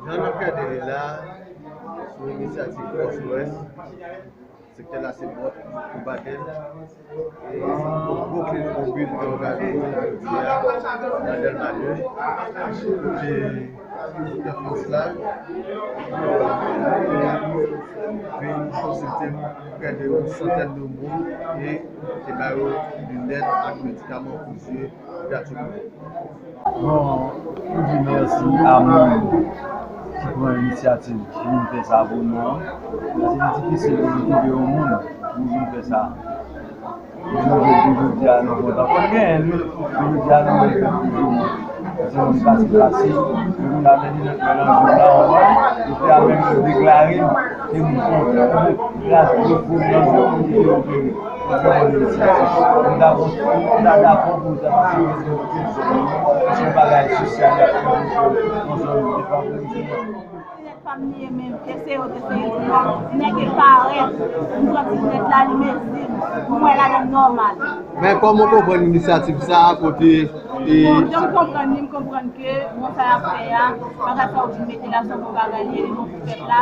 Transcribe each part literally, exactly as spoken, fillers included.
Jan n ap gade li la, sou inisyativ Fòs Lwès, sektè Lasebwòt, Koubadèl, e gwo kle, gwo bil ke w gade jodi a nan Dèlma de, kote Fòs Laj vin konsilte prè de yon santèn de moun e te ba yo linèt ak medikaman pou zye. Bon, nou di mèsi a moun ki pran inisyativ ki vin fè sa pou nou an. Paske li difisil pou nou twouve yon moun pou vin fè sa. Nou jodi, jodi a, nou kontan. Konn genyen, wi. Men jodi a, nou menm pèp, nou di, se yon pase, pase. Yo vin amenè nan, nan, nan, nan, yo te amenè deklare ke nou kontan. Gras de pou nan zòn kote yo vini. Yon trè bòn inisyativ. Nou ta kontan, nou ta dakò pou sa, paske se yon bagay sosyal y ap fè nan zòn defavorize. Nèg pa m li ye menm, e se yo te sere pou mwen. Nèg e parèt, m pran ti nèg la, li mezi m, m wè ladan m nòmal. Men kòman w konprann inisyativ sa a kote e Bon, jan m konprann li, m konprann ke bon sa y ap fè a, bagay sa yo vin mete la, se yon bon bagay li ye, li bon pou pèp la,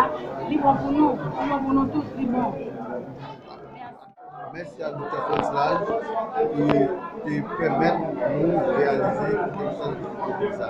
li bon pou nou, li bon pou nou tout, li bon. Mèsi a Doktè Fòs Laj ki te pèmèt nou reyalize kèk sa.